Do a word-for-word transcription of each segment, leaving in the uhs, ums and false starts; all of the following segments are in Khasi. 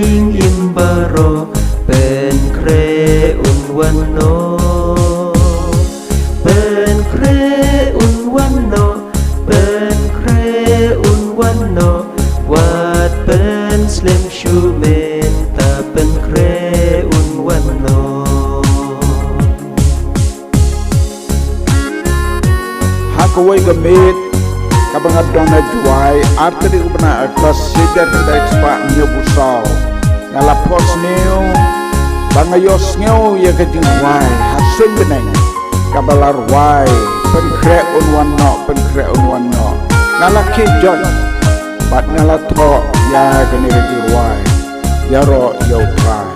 Im baroh pynkhreh un wan noh, pynkhreh un wan noh, pynkhreh un wan noh. Wat pynslem shuh mynta, pynkhreh un wan noh. Ha kawei ka miet kaba nga don ha Jowai, artylli u bnai August, shiphew khyndai spah hynñiewphew saw, nga la phohsniew ba nga ïohsngew ïa ka jingrwai ha suiñ bneng kaba la rwai, pynkhreh un wan noh, pynkhreh un wan noh. Nga la khie join bad nga la thoh ïa kane ka jingrwai, Ïaroh ïa U Trai.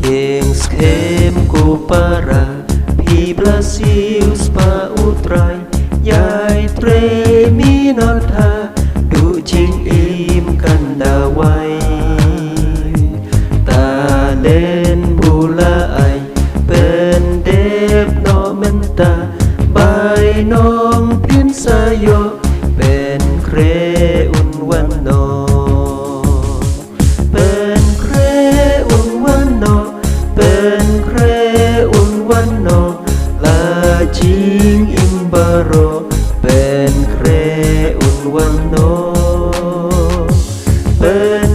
Ïeng skhem ko para, phi blei siew spah U Trai. Ïai trei minot ha, duh jingim kan da wai. Talent ba u la ai, pyndep noh mynta. Bainong phin sa ïoh, pynkhreh un wan noh. Pynkhreh un wan noh, pynkhreh un wan noh. La jingim baroh, pynkhreh un wan noh. Pyn